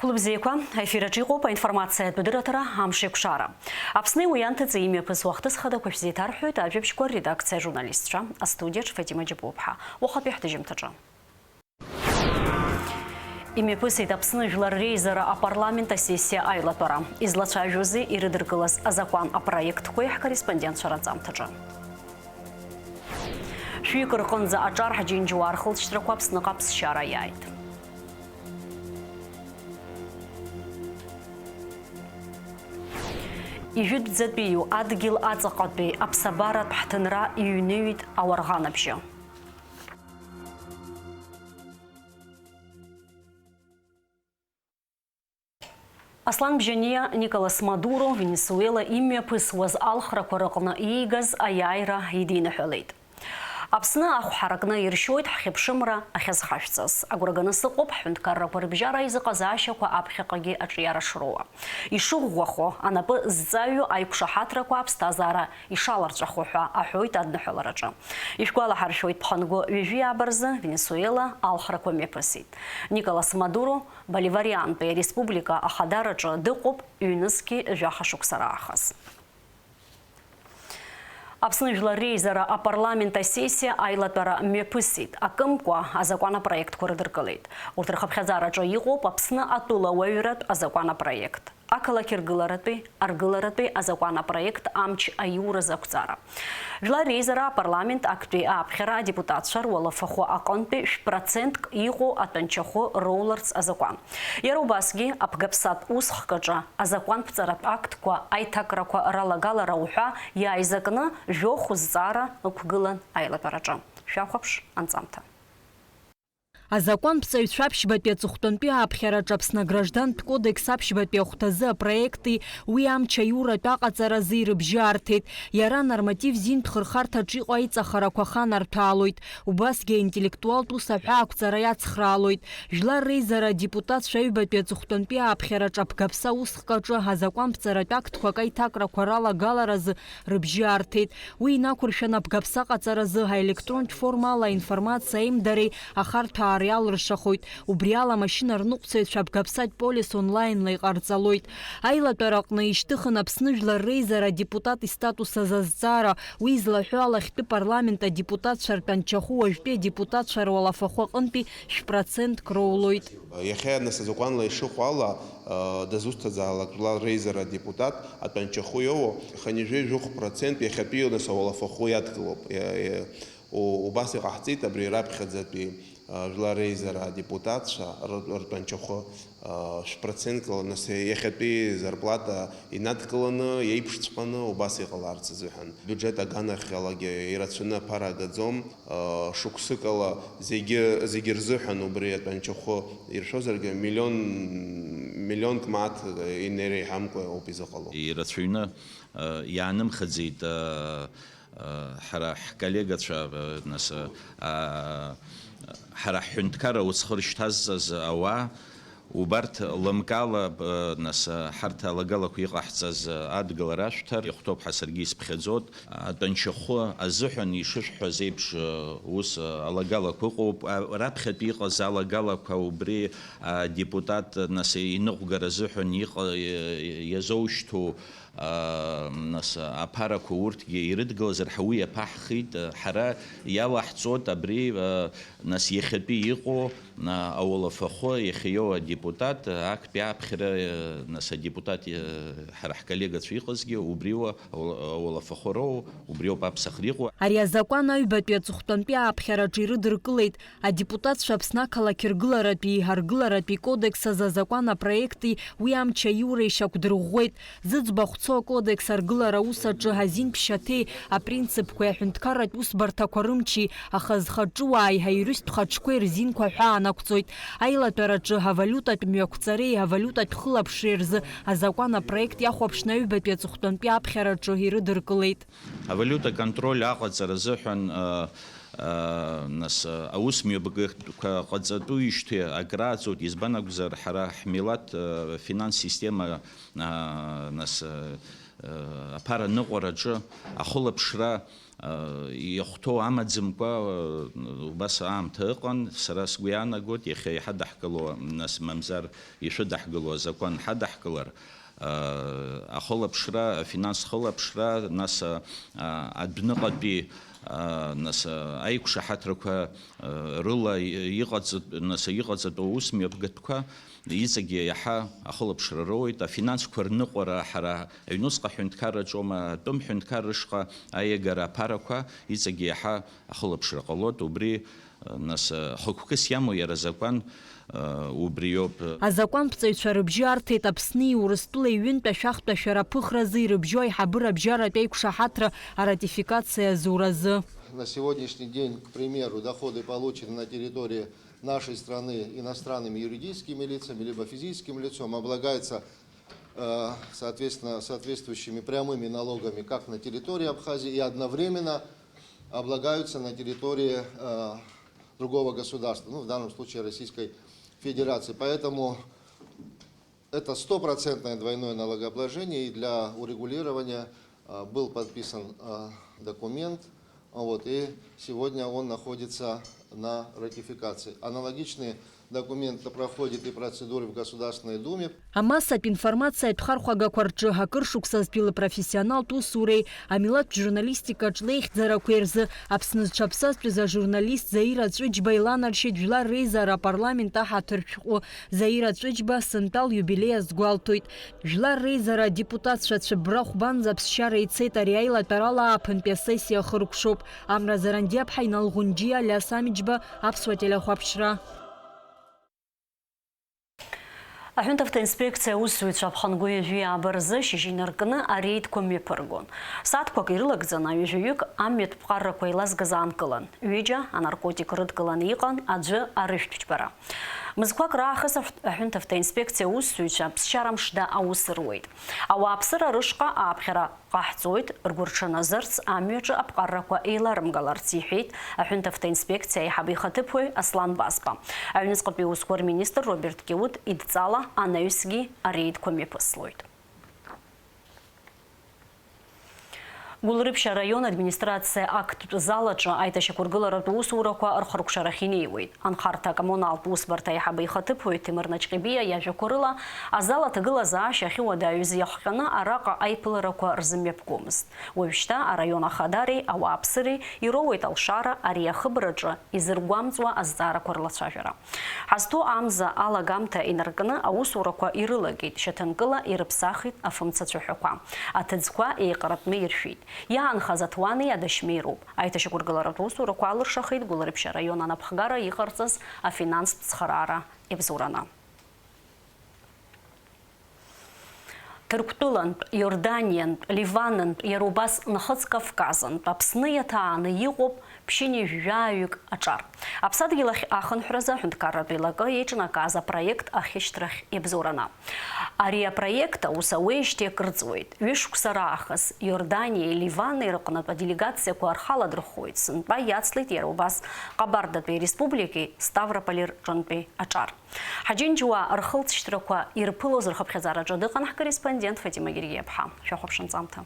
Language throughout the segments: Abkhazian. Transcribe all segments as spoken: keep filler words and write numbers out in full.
Хәылбзиақәа, аефир аҿы иҟоуп аинформациатә дырраҭара Амшеикәшара. Аԥсни уи анҭыҵи имҩаԥысуа ахҭыс хадақәа шәзеиҭарҳәоит ажәабжьқәа редакциа ажурналистцәа. Астудиаҿ Фатима Џьапуаԥҳа. Уахатәи ҳҭыжьымҭаҿы. Имҩаԥысит Аԥсны Жәлар Реизара апарламент асессиа аилатәара. Излацәажәозеи ирыдыркылаз азакәан апроектқәеи ҳкорреспондентцәа раҵамҭаҿы. Шәҩык рҟынӡа аҿар ҳџьынџьуаа рхылҵшьҭрақәа Аԥсныҟа аԥсшьара иааит. Ижәытәӡатәиу адгьыл аҵаҟатәи аԥсабаратә ҳҭынра иҩныҩит ауарӷанабжьы. Аслан Бжьаниа Николас Мадуро Венесуела имҩаԥысуаз алхрақәа рыҟны иигаз аиааира идиныҳәалеит. Аԥсны ахә ҳаракны иршьоит ҳхьыԥшымра ахьазхашәҵаз. Агәра ганы сыҟоуп, ҳҳәынҭқаррақәа рыбжьара аизыҟазаашьақәа аԥхьаҟагьы аҿиара шроуа. Ишыӷәӷәахо, анапы зҵаҩу аиқәшаҳаҭрақәа аԥсҭазаара ишаларҵәахо ҳәа аҳәоит адныҳәалараҿы. Ишәгәалаҳаршәоит, ԥхынгәы ҩажәи ааба рзы Венесуела алхрақәа мҩаԥысит. Николас Мадуро Боливариантәи ареспублика ахадараҿы дыҟоуп ҩнызқьи жәаха шықәса раахыс. Аԥсны Жәлар Реизара апарламент асессиа аилатәара мҩаԥысит, акымкәа азакәан апроектқәа рыдыркылеит. Урҭ рхыԥхьаӡараҿы иҟоуп Аԥсны атәылауаҩратә азакәан апроект, ақалақь ргыларатәи, аргыларатәи азакәан апроект амч аиуразы ақәҵара. Жәлар Реизара апарламент актәи аԥхьара адепутатцәа руалафахәы аҟынтәи шә-процентк иҟоу атәанчахәы роуларц азакәан. Иара убасгьы, аԥгаԥсатә усхк аҿы азакәанԥҵаратә актқәа аиҭакрақәа ралагалара уҳәа иааизакны жәохә зҵаара ықәгылан аилатәараҿы. Шәахәаԥш анҵамҭа. Азакәанԥҵаҩцәа аԥшьбатәи аҵыхәтәантәи ааԥхьараҿы Аԥсны аграждантә кодекс аԥшьбатәи ахәҭазы апроекти уи амч аиуратә аҟаҵаразы ирыбжьы арҭеит. Иара анорматив зинтә хырхарҭаҿы иҟоу аиҵахарақәа аханарҭәаалоит. Убасгьы аинтеллектуалтә ус аҳәаақәҵара иацхраалоит. Жәлар Реизара адепутатцәа аҩбатәи аҵыхәтәантәи ааԥхьараҿы аԥгаԥса усхк аҿы азакәанԥҵаратә актқәак аиҭакрақәа ралагаларазы рыбжьы арҭеит. Уи инақәыршәаны аԥгаԥса ҟаҵаразы аелектронтә формала аинформациа аимдареи ахарҭәаареи алыршахоит. Убри ала амашьына рныҟәцаҩцәа аԥгаԥсатә полис онлаинла иҟарҵалоит. Аилатәара аҟны ишьҭыхын Аԥсны Жәлар Реизара адепутат истатус азазҵаара. Уи излаҳәо ала, хьтәы парламент адепутатцәа ртәанчахәы уажәтәи адепутатцәа руалафахәы аҟынтәи шә-процентк роулоит. Иахьа, нас, азакәанла ишыҟоу ала, дызусҭазаалак Жәлар Реизара адепутат атәанчахәы иоуа хынҩажәи жәохә процент иахьатәи, нас, ауалафахәы иадкылоуп. Иа-, иа-, у-, убас иҟаҳҵеит абри раԥхьаӡатәи, а, Жәлар Реизара адепутатцәа р-, ртәанчахәы, а, шә-процентла, нас, иахьатәи зарплата инадкыланы, иеиԥшҵәҟьаны убас иҟаларц азыҳәан. Бюджет аганахьалагьы ирацәаны аԥара агаӡом. Шықәсыкала зегьы, зегьы рзыҳәан убри атәанчахәы иршәозаргьы, миллион, миллионк мааҭ инеиреиҳамкәа ауп изыҟало. Ирацәаҩны, иаанымхаӡеит, ҳара ҳколлегацәа, нас, ҳара ҳҳәынҭқарра уцхыр шьҭазҵаз ауаа, убарҭ лымкаала, нас, ҳарҭ алагалақәа иҟаҳҵаз адгылара ашәҭар, ихәҭоуп ҳәа саргьы исԥхьаӡоит. Атәанчахәы азыҳәан ишышәҳәаз еиԥш, ус алагалақәа ыҟоуп. Раԥхьатәи иҟаз алагалақәа убри адепутат, нас, иныҟәгара азыҳәан иҟа-, иазоушьҭу, нас, аԥарақәа урҭгьы ирыдгылазар ҳәа уи иаԥаҳхит. Ҳара иалаҳҵоит абри, нас, иахьатәи иҟоу, а, ауалафахәы иахьа иоуа адепутат, а, актәи ааԥхьара, а, нас адепутат, а, ҳара ҳколлегацәа иҟазгьы убриоуа ауала-, ауалафахәы роуа, убриоуп аԥсахра иҟоу. Ари азакәан аҩбатәи аҵыхәтәантәи ааԥхьараҿы ирыдыркылеит адепутатцәа Аԥсны ақалақь ргыларатәи, аргыларатәи кодекс азы азакәан апроекти уи амч аиуреи шьақәдырӷәӷәеит. Зыӡбахә цо акодекс аргылара аус аҿы азин ԥшьаҭеи апринципқәеи аҳәынҭқарратә усбарҭақәа рымчи, аха зхаҿыуааи аиҳаирҩыстә хаҿқәеи рзинқәа аҳәаа анақәҵоит. Аилатәараҿы авалиутатә мҩақәҵареи авалиутатә хылаԥшреи рзы азакәан апроект иахәаԥшны аҩбатәи аҵыхәтәантәи аԥхьараҿы ирыдыркылеит. Авалиута контроль аҟаҵара азыҳәан, а, а, нас, а, аус мҩаԥгатәқәа ҟаҵатәуижьҭеи акрааҵуеит, избан акәзар, ҳара ҳмилаҭ, а, финанс система, а, нас, а, Аԥара ныҟәараҿы ахылаԥшра иахәҭоу амаӡамкәа убас аамҭа ыҟан. Сара сгәы иаанагоит, иахьа еиҳа даҳгылоу, нас, мамзар ишәыдаҳгылоу азакәан ҳадаҳкылар, ахылаԥшра, афинанс хылаԥшра, нас, адәныҟатәи, нас, аиқәшаҳаҭрақәа рыла иҟаҵатә-, нас, иҟаҵатәу аус мҩаԥгатәқәа иҵегьы иаҳа ахылаԥшра роуеит. Афинансқәа рныҟәара ҳара аҩнуҵҟа ҳәынҭқарраҿоума, атәым ҳәынҭқарра ышҟа аиагара аԥарақәа иҵегьы иаҳа ахылаԥшра ҟалоит. Убри, нас, хықәкыс иамоу иара азакәан, убриоуп. Азакәанԥҵаҩцәа рыбжьы арҭеит Аԥсни Урыстәылеи ҩынтә ашәахтә ашәара аԥыхразы ирыбжьоу аиҳабыра абжьаратә еиқәшаҳаҭра аратификациа азуразы. На сегодняшний день, к примеру, доходы, полученные на территории нашей страны иностранными юридическими лицами либо физическим лицом, облагаются, э, соответственно, соответствующими прямыми налогами как на территории Абхазии и одновременно облагаются на территории, э, другого государства, ну, в данном случае Российской Федерации. Поэтому это стопроцентное двойное налогообложение, и для урегулирования, а, был подписан, а, документ, а, вот, и сегодня он находится на ратификации. Аналогичные документы проходят и процедуры в Государственной Думе. Амассатә информациатә хархәагақәа рҿы акыр шықәсазтәи лпрофессионалтә усуреи амилаҭтә журналистикаҿ леихьӡарақәеи рзы Аԥсны зҽаԥсазтәыз ажурналист Заира Ҵәыџьба иланаршьеит Жәлар Реизара апарламент аҳаҭыр шәҟәы. Заира Ҵәыџьба сынтәа лиубилеи азгәалҭоит. Жәлар Реизара адепутатцәа цәыббра хәбанӡа аԥсшьара ицеит, ари аилатәарала ааԥынтәи асессиа ахыркәшоуп. Амра Зарандиаԥҳа, Инал Ӷәынџьиа, Алиас Амиџьба, Аԥсуа телехәаԥшра. Аҳәынҭавтоинспекциа аусзуҩцәа ԥхынгәи ҩажәи ааба рзы шьыжь инаркны ареидқәа мҩаԥыргон. Сааҭқәак ирылагӡаны ҩажәаҩык амҩатә ԥҟаррақәа еилазгаз аанкылан. Ҩыџьа анаркотик рыдкыланы иҟан, аӡәы арыжәтә џьбара. Мызқәак раахыс аҳә-, аҳәынҭавтоинспекциа аусзуҩцәа ԥсшьара мшда аус руеит. Ауааԥсыра рышҟа ааԥхьара ҟаҳҵоит, ргәырҽаназырц амҩаҿы аԥҟаррақәа еиларымгаларц, иҳәеит аҳәынҭавтоинспекциа аиҳабы ихаҭыԥуаҩ Аслан Базба. Аҩныҵҟатәи аусқәа рминистр Роберт Киут идҵала анаҩсгьы ареидқәа мҩаԥыслоит. Гәылрыԥшь араион администрациа актәтә зал аҿы аиҭашьақәыргыларатә усурақәа рхыркәшарахь инеиуеит. Анхарҭа акоммуналтә усбарҭа аиҳабы ихаҭыԥуаҩ Ҭемыр Наҷҟьебиа иажәақәа рыла, азал аҭагылазаашьа ахьыуадаҩыз иахҟьаны араҟа аиԥыларақәа рзымҩаԥгомызт. Уажәшьҭа араион ахадареи ауааԥсыреи ироуеит алшара ари ахыбраҿы изыргәамҵуа азҵаарақәа рлацәажәара. Ҳазҭоу амза алагамҭа инаркны аусурақәа ирылагеит, шьаҭанкыла ирыԥсахит афымца цәаҳәақәа. Аҭыӡқәа еиҟаратәны иршәит. Иаанхаз аҭуани адашьмеи роуп. Аиҭашьақәыргыларатә усурақәа алыршахеит Гәылрыԥшь араион анапхгара иҟарҵаз афинанстә цхыраара иабзоураны. Ҭырқәтәылантә, Иорданиантә, Ливанынтә, иара убас Нхыҵ Кавказынтә Аԥсны иаҭааны иҟоуп ԥшьынҩажәаҩык аҿар. Аԥсадгьыл ахь ахынҳәразы аҳәынҭқарратә еилакы еиҿнакааз апроект ахьышьҭрахь иабзоураны. Ари апроект аус ауеижьҭеи акыр ҵуеит. Ҩышықәса раахыс Иорданиеи Ливани рыҟнытә аделегациақәа рхы аладырхәуеит, сынтәа иацлеит иара убас Ҟабардатәи ареспубликеи Ставрополи рҿынтәи аҿар. Ҳаџьынџьуаа рхылҵшьҭрақәа ирԥылоз рхыԥхьаӡараҿы дыҟан ҳкорреспондент Фатима Гергиаԥҳа. Шәахәаԥш анҵамҭа.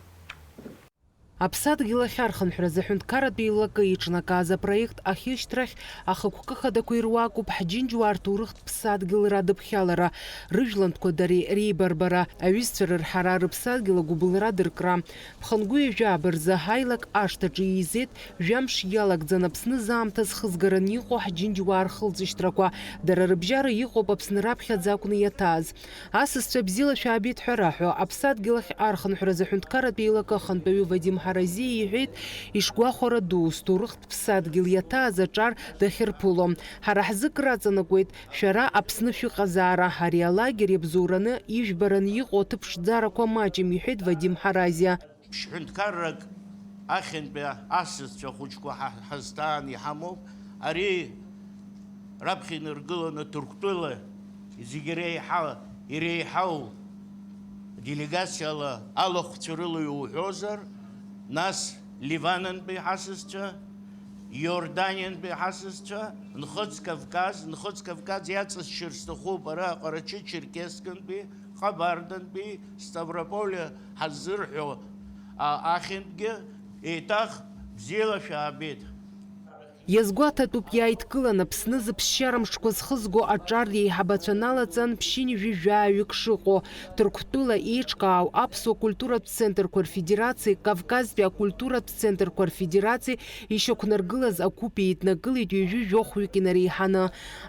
Аԥсадгьыл ахь архынҳәразы аҳәынҭқарратә еилакы еиҿнакааз апроект ахьышьҭрахь ахықәкы хадақәа ируакуп ҳџьынџьуаа рҭоурыхтә ԥсадгьыл радыԥхьалара, рыжәлантәқәа дареи реибарбара, аҩызцәа рырҳара, рыԥсадгьыл агәыбылра дыркра. Ԥхынгәи ҩажәи ааба рзы ҳаилак ашҭаҿы еизеит, жәамш иалагӡан Аԥсны заамҭа зхызгараны иҟоу ҳџьынџьуаа рхылҵышьҭрақәа. Дара рыбжьара иҟоуп Аԥсны раԥхьаӡа акәны иаҭааз. Асасцәа бзиала шәаабеит ҳәа раҳәо, аԥсадгьыл ахь архынҳәразы аҳәынҭқарратә еилакы ахантәаҩы Вадим Ҳаразиа иҳәеит, ишгәахәара ду, зҭоурыхтә ԥсадгьыл иаҭааз аҿар дахьырԥыло. Ҳара ҳзы краҵанакуеит, шәара Аԥсны шәыҟазаара, ари алагер иабзоураны, ижәбараны иҟоу аҭыԥ ԥшӡарақәа маҷым, иҳәеит Вадим Ҳаразиа. Ԥшь-ҳәынҭқаррак ахьынтәи асасцәа хәыҷқәа ҳа-, ҳазҭаан иҳамоуп. Ари раԥхьа инаргыланы Ҭырқәтәыла зегь реиҳа иреиҳау делегациала алахәцәа рыла иуҳәозар, нас Ливанынтәи ҳасасцәа, Иорданиантәи ҳасасцәа, Нхыҵ Кавказ, Нхыҵ Кавказ иаҵысшьыр сҭахуп ара Ҟарачы-Черкесскантәи Ҟабардантәи Ставрополиа ҳаззырҳәо, а, ахьынтәгьы еиҭах бзиала шәаабеит. Иазгәаҭатәуп, иааидкылан Аԥсны зыԥсшьара мшқәа зхызго аҿар реиҳабацәа налаҵан ԥшьынҩажәи жәаҩык шыҟоу, Ҭырқәтәыла еиҿкаау аԥсуа культуратә центрқәа рфедерациеи Кавказтәи акультуратә центрқәа рфедерациеи ишьақәнаргылаз ақәыԥ еиднакылеит ҩажәи жәохәҩык инареиҳаны.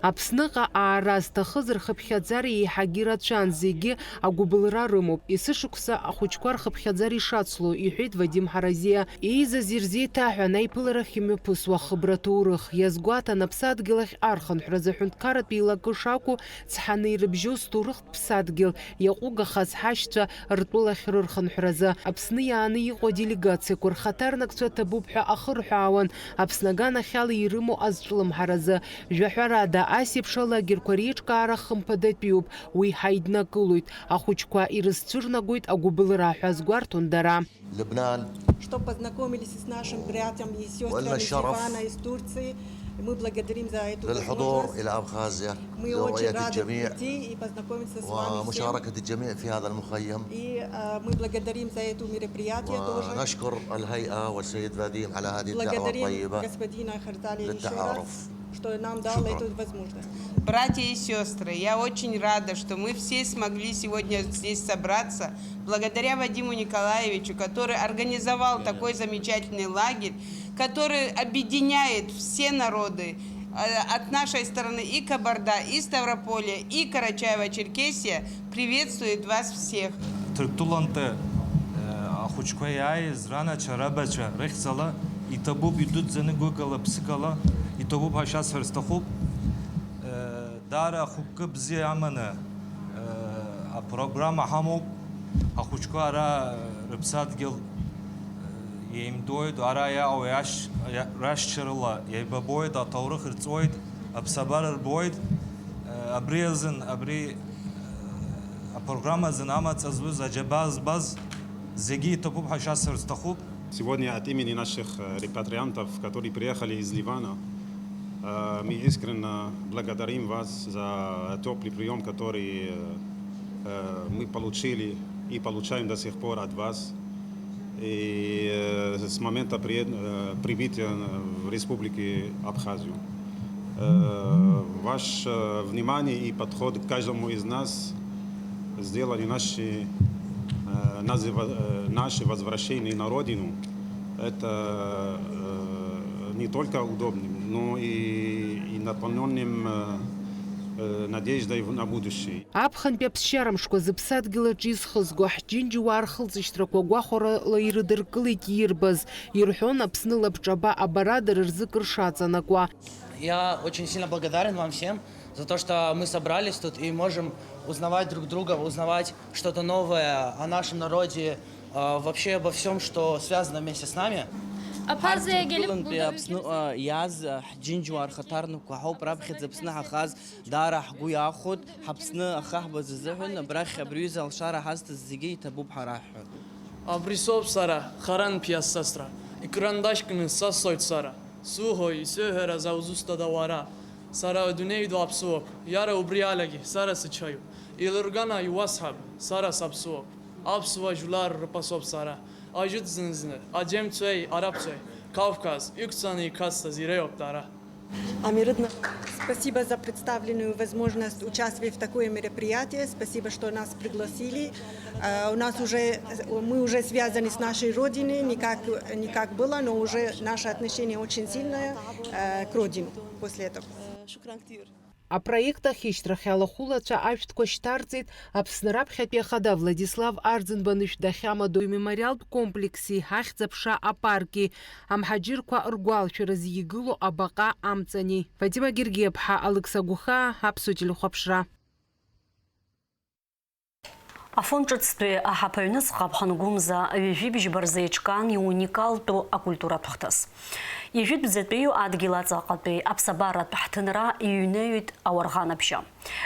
Аԥсныҟа аара зҭахыз рхыԥхьаӡара еиҳагьы рацәан, зегьы агәыбылра рымоуп, есышықәса ахәыҷқәа рхыԥхьаӡара ишацло, иҳәеит Вадим Ҳаразиа. Еизаз ирзеиҭаҳәан аиԥыларахь имҩаԥысуа ахыбра ҭоурых. Иазгәаҭан, аԥсадгьыл ахь архынҳәразы аҳәынҭқарратә еилакы шакәу цҳаны ирыбжьоу зҭоурыхтә ԥсадгьыл иаҟәыгахаз ҳашьцәа ртәылахь рырхынҳәразы Аԥсны иааны иҟоу аделегациақәа рхаҭарнакцәа ҭабуп ҳәа ахырҳәаауан, Аԥсны аганахьала ирымоу азҿлымҳаразы. Жәаҳәарада, ас еиԥш алагерқәа реиҿкаара хымԥадатәиуп, уи ҳаиднакылоит, ахәыҷқәа ирызцәырнагоит агәыбылра ҳәа азгәарҭон дара. لبنان. Что познакомились с нашим братьям и сёстрами с Ливана, из Турции. Мы благодарим за эту возможность. Мы очень рады прийти и познакомиться с вами всем. И, э, мы благодарим за это мероприятие тоже. Благодарим господина Харталия ещё раз, что нам дал эту возможность. Братья и сёстры, я очень рада, что мы все смогли сегодня здесь собраться благодаря Вадиму Николаевичу, который организовал такой замечательный лагерь, который объединяет все народы, э, от нашей стороны и Кабарда, и Ставрополье, и Карачаево-Черкесия приветствует вас всех. Ҭырқәтәылантәи, э, ахәыҷқәа иааиз, ранацәа, рабацәа рыхьӡала, иҭабуп идуӡӡаны гәыкала, ԥсыкала, иҭабуп ҳәа шәасҳәар сҭахуп. Э, Даара ахықәкы бзиа аманы, э, апрограмма ҳамоуп. Ахәыҷқәа ара, э, рыԥсадгьыл, э, еимдоит, ара иаауеи ашь-, иа-, рашьцәа рыла еибабоит, аҭоурых рҵоит, аԥсабара рбоит. Э, абри азын, абри, э, апрограмма азын амаҵ зуз, аџьабаа збаз зегьы иҭабуп ҳәа шәасҳәар сҭахуп. Сегодня от имени наших, э, репатриантов, которые приехали из Ливана, э, мы искренне благодарим вас за тёплый приём, который, э, э, мы получили и получаем до сих пор от вас. И, э, с момента при-, э, прибытия в Республике Абхазию. Э, ваше, э, внимание и подход к каждому из нас сделали наши, э, называ-, э, наше возвращение на родину. Это, э, не только удобным, но и, и наполнённым, э, э, надеждой в, на будущее. Аԥхынтәи аԥсшьара мшқәа зыԥсадгьыл аҿы изхызго ҳџьынџьуаа рхылҵышьҭрақәа гәахәарала ирыдыркылеит ирбаз, ирҳәон Аԥсны лабҿаба абара дара рзы кыр шаҵанакуа. Я очень сильно благодарен вам всем за то, что мы собрались тут и можем узнавать друг друга, узнавать что-то новое о нашем народе, а, вообще обо всём, что связано вместе с нами. Ҳарҭ Ҭырқәтәылантәи Аԥсныҟа иааз ҳџьынџьуаа рхаҭарнакқәа ҳауп, раԥхьаӡа Аԥсны ҳахаз даара ҳгәы иахәоит, ҳаԥсны ахаҳбаз азыҳәан абрахь абри аҩыза алшара ҳазҭаз зегьы иҭабуп ҳара ҳҳәоит. Абри соуп сара, харантә иассасра, икрандашькны ссасоит сара, суҳәоит, исеиҳәараз аузусҭада уара? Сара адунеи ду аԥсуоуп, иара убри алагьы сара сычаҩуп, илыргана иуасҳәап, сара саԥсуоуп, аԥсуа жәлар рпасоуп сара, ажыҭ зны-зны, аџьемцәеи арабцәеи, Кавказ, иқәцаны иқасҵаз иреиуоуп дара. Амирыдна. Спасибо за представленную возможность участвовать в такое мероприятие. Спасибо, что нас пригласили. Э, у нас уже, мы уже связаны с нашей родиной, не как, не как было, но уже наше отношение очень сильное, э, к родине после этого. Апроект ахьышьҭрахь алахәылацәа ашәҭқәа шьҭарҵеит Аԥсны раԥхьатәи ахада Владислав Арӡынба анышә дахьамадоу имемориалтә комплекси ахьӡ-аԥша апарки, амҳаџьырқәа ргәалашәара зегьы игылоу абаҟа амҵани. Фатима Гергиаԥҳа, Алықьса Гәхаа, Аԥсуа телехәаԥшра. Афон ҿыцтәи аҳаԥы аҩныҵҟа Ԥхынгәымза ҩажәи бжьба рзы еиҿкаан иуникалтәу акультуратә хҭыс. Ҩажәитәӡатәиу адгьыл аҵаҟатәи аԥсабаратә ҳҭынра иҩныҩит ауарӷан абжьы.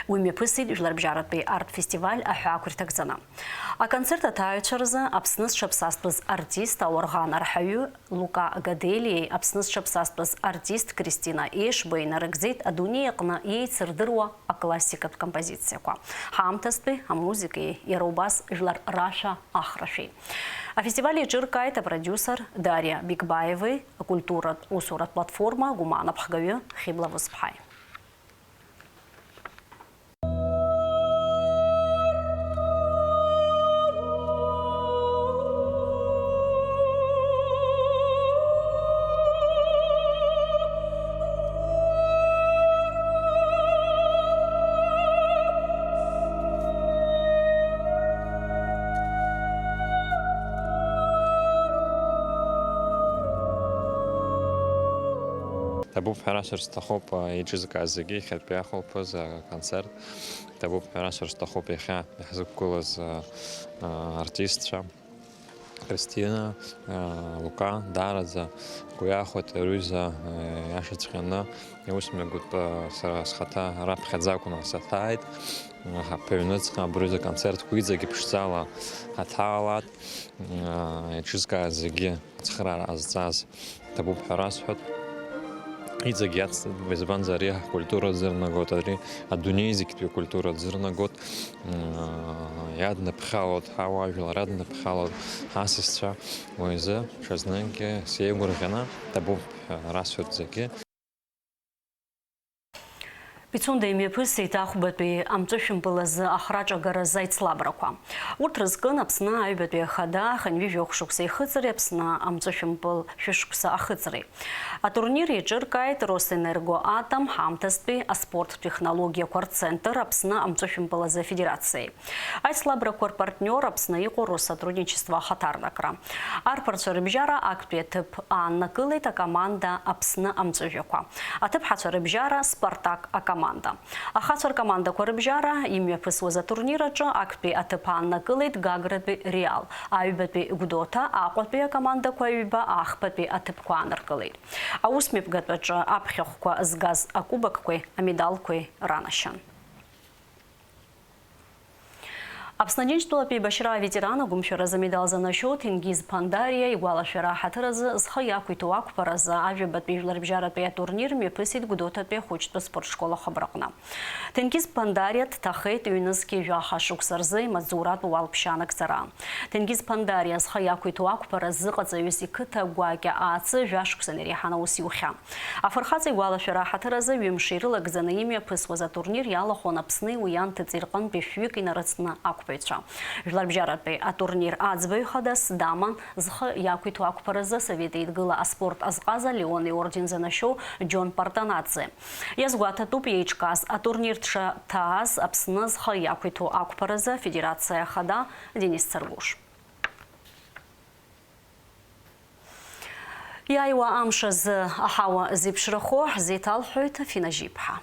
Уи мҩаԥысит Жәларбжьаратәи арт-фестиваль аҳәаақәа ирҭагӡаны. Аконцерт аҭааҩцәа рзы Аԥсны зҽаԥсазтәыз артист, ауарӷан арҳаҩы Лука Гаделиеи Аԥсны зҽаԥсазтәыз артист Кристина Ешбеи инарыгӡеит адунеи аҟны иеицырдыруа аклассикатә композициақәа, ҳаамҭазтәи амузыкеи иара убас жәлар рашәа ахрашәеи. Афестиваль еиҿыркааит апродиусер Дариа Бикбаевеи акультуратә усуратә платформа Гәымаа анапхгаҩы Хьыбла Высԥҳаи. Ҭабуп ҳәа расҳәар сҭахуп, а, еиҿызкааз зегьы, иахьатәи ахәылԥаз, а, аконцерт. Ҭабуп ҳәа расҳәар сҭахуп иахьа иаҳзықәгылаз, а, а, артистцәа. Кристина, а, Лука, даараӡа сгәы иахәеит, рҩыза, а, иашаҵәҟьаны, иус мҩагәатәы, а, сара схаҭа раԥхьаӡа акәны саҭааит. Ҳаԥыҩныҵҟа абри рҩыза аконцертқәа иҵегь ԥшӡала ҳаҭаалааит. А, еиҿызкааз зегьы ацхыраара ҟазҵаз ҭабуп ҳәа расҳәоит. Иҵегь иацҵатәуп, избанзар, ари ҳкультура аӡы рнагоит, ари адунеи зегьтәи акультура аӡы рнагоит. Мм, иадныԥхьалоит ҳауаажәлар, иадныԥхьалоит ҳасасцәа. Уи азы ҽазныкгьы сеигәырӷьаны ҭабуп ҳәа расҳәоит зегьы. Пицунда имҩаԥысит ахәбатәи амҵәышәымпыл азы ахраҿагаразы аицлабрақәа. Урҭ рызкын Аԥсны Аҩбатәи Ахада хынҩажәи жәохә шықәса ихыҵреи Аԥсны амҵәышәымпыл шәышықәса ахыҵреи. Атурнир еиҿыркааит Росэнергоатом ҳаамҭазтәи аспорттә технологиақәа рцентр Аԥсны амҵәышәымпыл азы афедерациеи. Аицлабрақәа рпартниор Аԥсны иҟоу Россотрудничество ахаҭарнакра. Арԥарцәа рыбжьара актәи аҭыԥ ааннакылеит акоманда Аԥсны амҵәыжәҩақәа. Аҭыԥҳацәа рыбжьара Спартак акоманда. Ахацәа ркомандақәа рыбжьара имҩаԥысуаз атурнир аҿы актәи аҭыԥ ааннакылеит Гагратәи Реал, аҩбатәи Гәдоуҭа, Аҟәатәи акомандақәа ҩба ахԥатәи аҭыԥқәа ааныркылеит. Аусмҩаԥгатәаҿы аԥхьахәқәа згаз акубокқәеи амедалқәеи ранашьан. Аԥсны Џьынџьтәылатә еибашьра аветеран, агәымшәаразы амедал занашьоу Ҭенгиз Ԥандариа игәалашәара аҳаҭыр азы зхы иақәиҭу ақәԥаразы ажәабатәи жәларбжьаратәи атурнир мҩаԥысит Гәдоуҭатәи ахәыҷтәы спортшкол ахыбраҟны. Ҭенгиз Ԥандариа дҭахеит ҩнызқьи жәаха шықәса рзы имаҵзуратә уалԥшьа анагӡара. Ҭенгиз Ԥандариа зхы иақәиҭу ақәԥара зыҟаҵаҩыз иқыҭа гәакьа Аацы жәашықәсан иреиҳаны аус иухьан. Афырхаҵа игәалашәара аҳаҭыр азы ҩымш ирылагӡаны имҩаԥысуаз атурнир иалахәын Аԥсни уи анҭыҵи рҟынтәи шәҩык инарыцны ақәԥаҩцәа. Жәларбжьаратәи атурнир аӡбаҩ хадас даман зхы иақәиҭу ақәԥаразы Асовет Еидгыла аспорт азҟаза Леон иорден занашьоу Џьон Партанаӡе. Иазгәаҭатәуп иеиҿкааз атурнир дшаҭааз Аԥсны зхы иақәиҭу ақәԥаразы Афедерациа Ахада Денис Царгәыш. Иааиуа амш азы аҳауа зеиԥшрахо ҳзеиҭалҳәоит Афина Жьиԥҳа.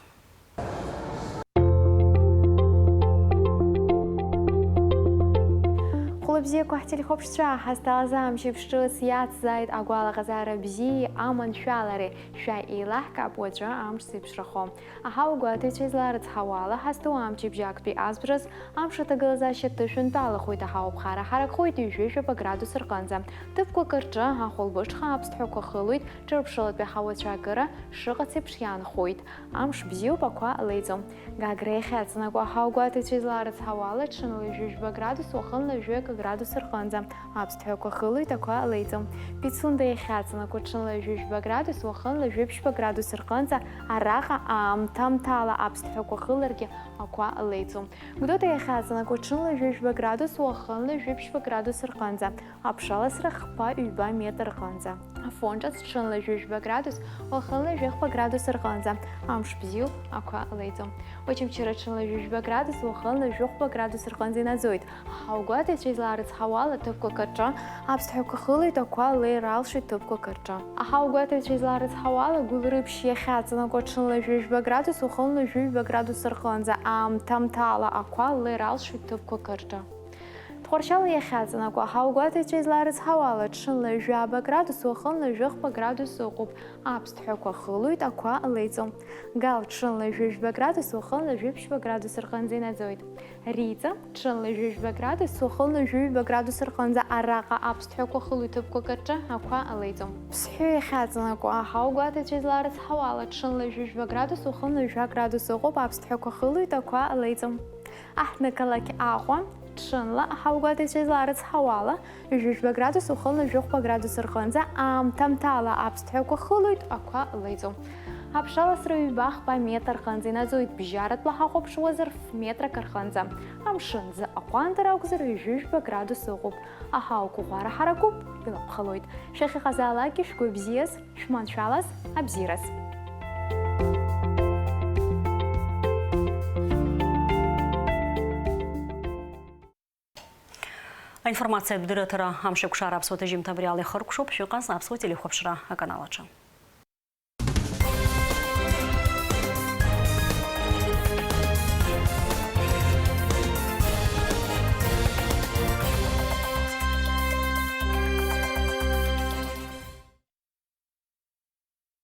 Хәылбзиақәа ҳтелехәаԥшцәа, ҳазҭалаз амчыбжь ҿыц иацзааит, агәалаҟазаара бзиеи аманшәалареи шәа еилаҳкаап уаҵәы амш зеиԥшрахо. Аҳауагәаҭаҩцәа изларыцҳауа ала, ҳазҭоу амчыбжь актәи азбжаз амш аҭагылазаашьа ҭышәынтәалахоит, аҳауа ԥхара ҳаракхоит ҩажәижәаба градус рҟынӡа. Ҭыԥқәак рҿы ахәылбыҽха аԥсҭҳәақәа хылоит, ҿырԥшылатәи аҳауацәа акыра шыҟац еиԥш иаанхоит. Амш бзиоуп, ақәа леиӡом. Гагра иахьаҵанакуа аҳауагәаҭаҩцәа изларыцҳауа ала, ҽынла ҩажәижәба градус, уахынла жәаҩа градус рҟынӡа. Аԥсҭҳәақәа хылоит, ақәа леиӡом. Пицунда иахьаҵанакуа ҽынла ҩажәижәба градус, уахынла жәиԥшьба градус рҟынӡа, араҟа аамҭа-амҭала аԥсҭҳәақәа хыларгьы ақәа леиӡом. Гәдоуҭа иахьаҵанакуа ҽынла ҩажәижәба градус, уахынла жәиԥшьба градус рҟынӡа, аԥшаласра хԥа-ҩба метр рҟынӡа. Афон ҿыц ҽынла ҩажәижәба градус, уахынла жәохәба градус рҟынӡа, амш бзиоуп, ақәа леиӡом. Очамчыра ҽынла ҩажәижәба градус, уахынла жәохәба градус рҟынӡа инаӡоит. Аҳауагәаҭаҩцәа изларыцҳауа ала, ҭыԥқәак рҿы аԥсҭҳәақәа хылоит, ақәа леира алшоит ҭыԥқәак рҿы. Аҳауагәаҭаҩцәа изларыцҳауа ала, Гәылрыԥшь иахьаҵанакуа ҽынла ҩажәижәба градус, уахынла жәаҩба градус рҟынӡа, аамҭа-амҭала ақәа леира алшоит ҭыԥқәак рҿы. Ҟәаршьала иахьаҵанакуа аҳауагәаҭаҩцәа изларыцҳауала, ҽынла жәаба градус, уахынла жәохәба градус ыҟоуп, аԥсҭҳәақәа хылоит, ақәа леиҵом. Гал, ҽынла жәыжәба градус, уахынла жәиԥшьба градус рҟынӡа инаӡоит. Риҵа, ҽынла жәыжәба градус, уахынла жәыжәба градус рҟынӡа, араҟа аԥсҭҳәақәа хылоит, ҭыԥқәак рҿы ақәа леиҵом. Ԥсҳәы иахьаҵанакуа аҳауагәаҭаҩцәа изларыцҳауала, ҽынла жәыжәба градус, уахынла жәа градус ыҟоуп, аԥсҭҳәақәа хылоит, ақәа леиҵом. Аҳҭнықалақь Аҟәа, ҽынла аҳауагәаҭаҩцәа изларыцҳауала, ҩажәижәба градус уахынла жәохәба градус рҟынӡа, аамҭамҭала аԥсҭҳәақәа хылоит, ақәа леиҵом. Аԥшаласра ҩба-хԥа метр рҟынӡа инаӡоит, бжьаратәла ҳахәаԥшуазар ф-метрак рҟынӡа. Амшын зы аҟәандара акәзар ҩажәижәба градус ыҟоуп. Аҳауа қәыӷәӷәара ҳаракуп, илаԥхалоит. Шәахьыҟазаалакгьы шәгәы бзиаз, шәманшәалаз, абзиараз. Аинформациатә дырраҭара Амшеикәшара аԥсуа ҭыжьымҭа абри ала ихыркәшоуп, шәыҟаз аԥсуа телехәаԥшра аканал аҿы.